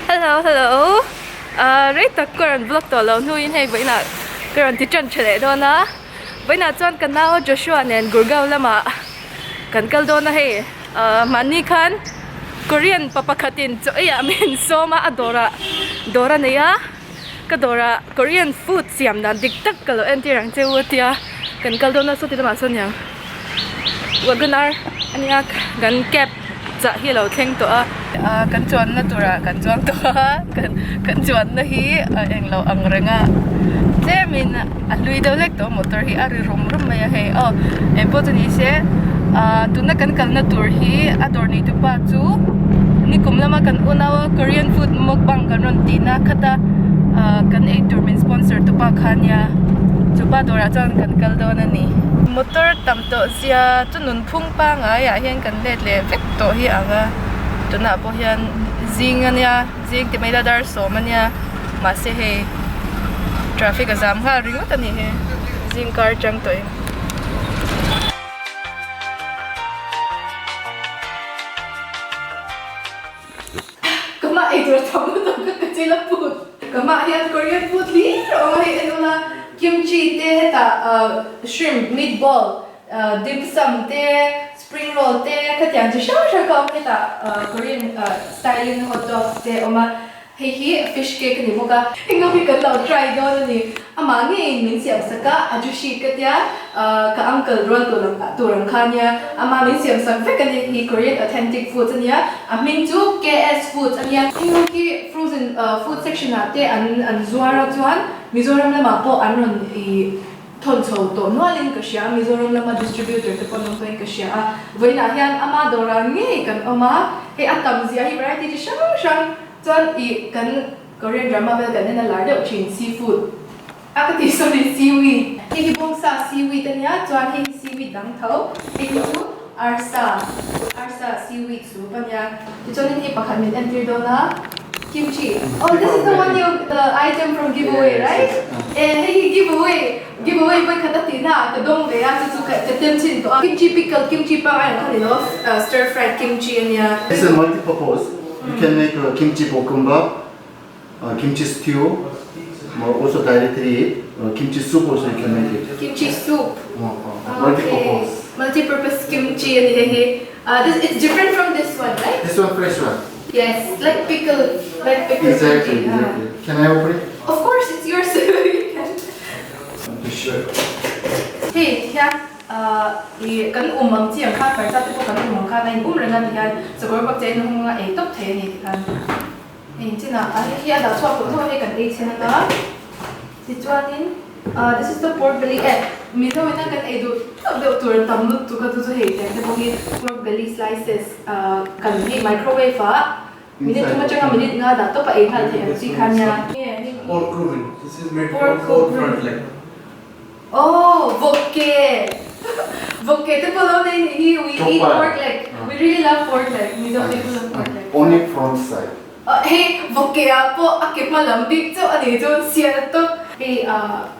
Hello hello ah rei tak ka rawn vlog tawh lo hnuin hei vawiinah ka rawn ti tan tha leh dawn a vawiinah chuan ka nau Joshua nen Gurgaon lamah kan kal dawn a hei ah mahni khan Korean pa pakhatin chaw eiah min sawm a a dawrah dawr a nei a ka dawrah Korean food siam dan dik tak ka lo entir ang che u a tia kan kal dawn a saw ti lamah sawn niang Wagon R ania kan cab chah hi a lo thleng tawh a ah kan chuanna turah kan chuang tawh a kan kan chuanna hi a englo ang reng a tlemin a hlui deuh hlek tawh a motor hi a ri rum rum mai a hei aw engpawh chu ni se ah tuna kan kalna tur hi a dawr nei tupa chu nikum lama kan unau a Korean food mukbang kan rawn tih na khat a ah kan eitur min sponsor tupa kha ania chupa dawrah chuan kan kal dawn a ni. Motor tam tawh zia chu nunphung pangngai ah hian kan let leh vek tawh hi ang a tunah pawh hian zing ania zing ti mai ila dar sawm ania mahse hei traffic a zam nghal ringawt a ni hi zing kar atang tawh in. Ka mah eitur a tam lutuk ka ka chil a put. Ka mah hian Korean food hlir a awm a hei en ula kimchi te hetah shrimp meatball dim sum te spring roll te khatiang chi hrang hrang kha a awm a hetah Korean style in hot dog te a awm a. Hei hi fish cake a ni bawk a, heng ho hi kan lo try dawn a ni. Amah ngeiin min siam sak a, a jushi ka tia, ka uncle rual tur ang tur ang kha ania, amah min siam sak vek a ni. Hi Korean authentic foods a nia, a hming chu KS Foods a nia. Heng ho hi frozen food section ah te an an zuar a chuan Mizoram lamah pawh an rawn ih thawn chho tawh nualin ka hria, Mizoram lama distributor te pawh an awm tawhin ka hria a. Vawiinah hian ama dawrah ngei kan awm a, hei a tam zia hi variety chi hrang hrang chuan ih kan Korean drama vel kan en a lar deuh thin seafood a ka tih sorry seaweed hei hi bawngsa seaweed a nia chuan hei hi seaweed dang tho hei hi chu arsa arsa seaweed soup a nia tichuanin hei pakhat min entir dawn a. Kimchi oh this is the one you the item from giveaway right eh hei hi giveaway giveaway vawi khat a tih na ah ka dawng ve a chu chu ka ka tem chin tawh a kimchi pickle kimchi pangai ang kha ni lo stir fried kimchi a nia. This is multi purpose you can make kimchi bokkeumbap kimchi stew or also directly eat kimchi soup also you can make it. Kimchi soup multi purpose. Multi purpose kimchi a ni hei hi this it's different from this one right? This one fresh one. Yes, like pickle, like pickle. Exactly, exactly. Can I open it? Of course, it's yours. You can. Sure. Hei hian i kan um ang chi ang kha hmarcha te pawh kan um ang khan a in um reng a ti hian sakawr bak che in hung a ei tawp thei a ni ti khan hei chinah a hei hi a dah chhuak tawh tho a hei kan ei chhen ata tichuanin this is the pork belly eh Mizo ina kan ei duh deuh deuh tur tam lutuk a chu chu hei tiang te pawh hi pork belly slices Kan hei microwave ah minute thum atanga minute nga dah tawp a ei nghal theih ang chi kha nia. Pork rumen, this is made from pork front leg. Oh, vawk-ke! Vawk-ke te pawh lo nei nih hi, we eat pork leg, we really love pork leg, Mizo people love pork leg. Only front side. Hei vawk-ke ah pawh a ke hma lam bik chauh a ni chu sial tawp. Hei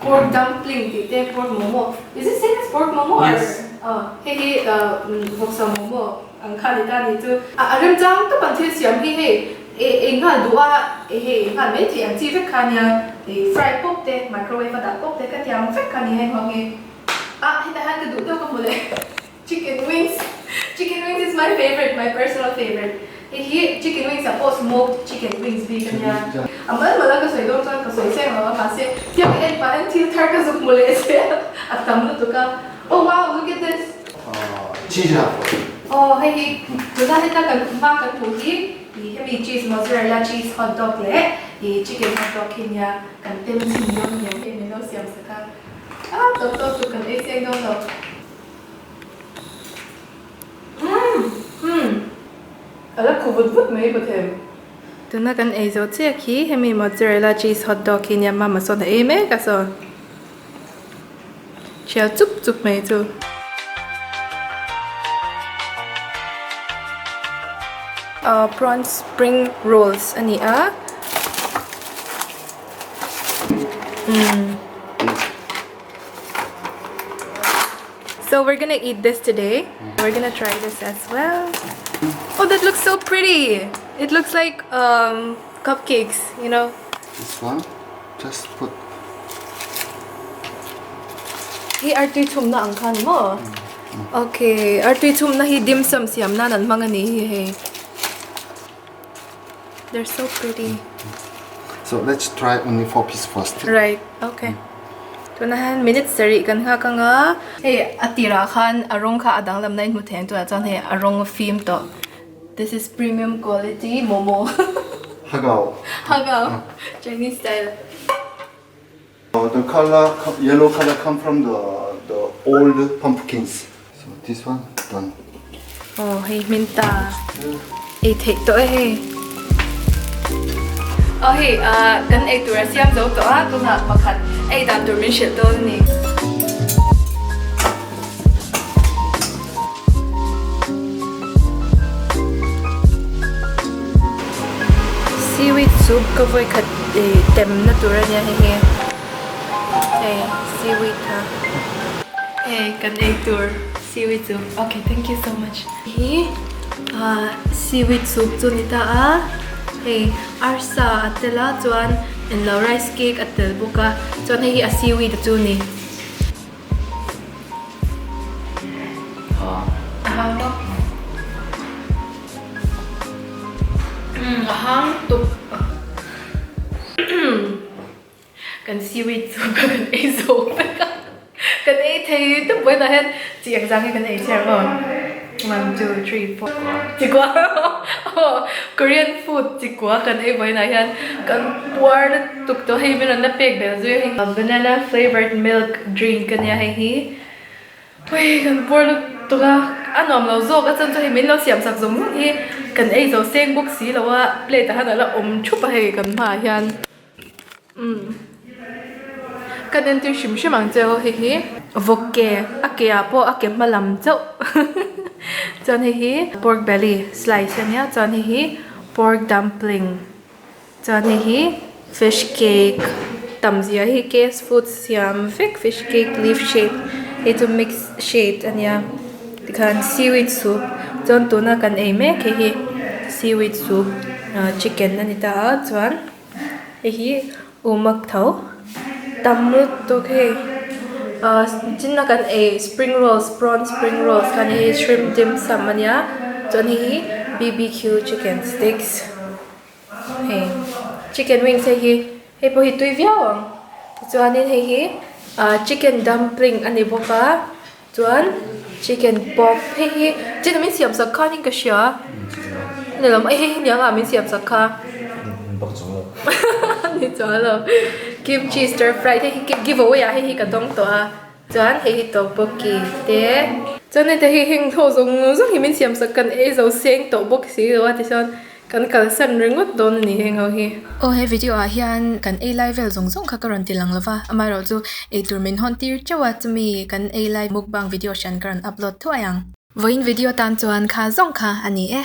pork dumpling tih te pork momo, is it same as pork momo or? Yes. Hei hi vawksa momo. Ang kha ni ta ni chu. A remchang tawp an thil siam hi hei ei nghal duh a hei ei nghal mai thei ang chi vek kha nia ei fry pawp te microwave a dah pawp te ka tiang vek kha ni hei hmang hi ah hetah hian ka duh deuh ka hmu leh chicken wings chicken wings is my favourite my personal favourite hei hi chicken wings ah pawh smoked chicken wings bik a nia a mal mal a ka sawi dawn chuan ka sawi seng lo a mahse tiang en pah hian thil thar ka zuk hmu leh zel a tam lutuk a oh wow look at this. Cheese a Aw hei hi tuna heta kan hma kan hmuh hi ih hemi cheese mozzarella cheese hot dog leh ih chicken hot dog hi nia kan tem chhin dawn nia hei min lo siam sak a ah tawp tawp chu kan ei seng dawn lo umm umm a la khu vut vut mai Pathian. Tuna kan ei zawh chiah khi hemi mozzarella cheese hot dog hi nia mama sawn a ei mek a saw. Thial chup chup mai chu. Ahh prawn spring rolls a ni a. Umm. So we're gonna eat this today. We're gonna try this as well. Oh that looks so pretty. It looks like um cupcakes, you know. This one just put. Hi artui chhumna ang kha ni maw? Okay, artui chhumna hi dim sum siam nan an hmang a ni hi hei. They're so pretty. So let's try only four piece first. Right, okay. Tunah hian minute sarih kan nghak anga. Hei a tirah khan a rawng kha a danglam na in hmu thei ang tunah chuan hei a rawng a fim tawh. This is premium quality momo. Hagao. Hagao. Chinese style. The color yellow color come from the the old pumpkins. So this one done. Aw hei hmin ta ei theih tawh e hei. Aw hei ah kan ei tur a siam zo tawh a tunah pakhat ei dan tur min hrilh dawn a ni. Seaweed soup ka vawi khat tem na tur a nia hei hi hei seaweed kha hei kan ei tur seaweed soup ok thank you so much hi ah seaweed soup chu ni ta a hei arsa a tel a chuan englo rice cake a tel bawk a chuan hei hi a seaweed chu a ni. A hang maw? A hang tuk. Kan seaweed chu ka kan ei zo vek a. Kan ei thei tawp vawiinah hian chi engzah nge kan ei chhiar maw? One, two, three, four. Chikua aw Korean food chikua kan ei vawiinah hian kan puar lutuk tawh hei min rawn la pek belh zui a hei. Banana flavoured milk drink a nia hei hi. Hei kan puar lutuk a, a nuam lo zawk a chuan chu hei min lo siam sak zawng zawng hi kan ei zo seng bawk si lo a plate ah hian a la awm thup a hei kan hmaah hian. Umm kan entir hrim hrim ang che aw hei hi vawk ke a ke ah pawh a ke hma lam chauh chuan hei hi pork belly slice a nia chuan hei hi pork dumpling chuan hei hi fish cake tam zia hi case food siam vek fish cake leaf shape hei chu mix shape a nia tikhan seaweed soup chuan tuna kan ei mek hei hi seaweed soup ah chicken a ni ta a chuan. Hei hi umak tho tam lutuk hei ahh chin a kan ei spring rolls prawn spring rolls kha nia hei shrimp dim sum ania chuan hei hi bbq chicken sticks hei chicken wings hei hi hei pawh hi tui viau ang tichuanin hei hi ahh chicken dumpling a ni bawk a chuan chicken pop hei hi chicken min siam sak khan in ka hria ni lo hei hi niang ah min siam sak kha ni chuang lo kimchi stir fry hei hi give away ah hei hi ka dawng tawh a chuan hei hi tteokbokki te chuan hei te hi heng ho zawng zawng hi min siam sak kan ei zo seng tawh bawk si lo a tichuan Kan kalsan ringawt dawn a ni heng ho hi. Aw he video ah hian kan ei lai vel zawng zawng kha ka rawn ti lang lova, amaherawh chu eitur min hawn tir teuh a chumi kan ei lai mukbang video hran ka rawn upload thuai ang. Vawiin video tan chuan kha zawng kha a ni e.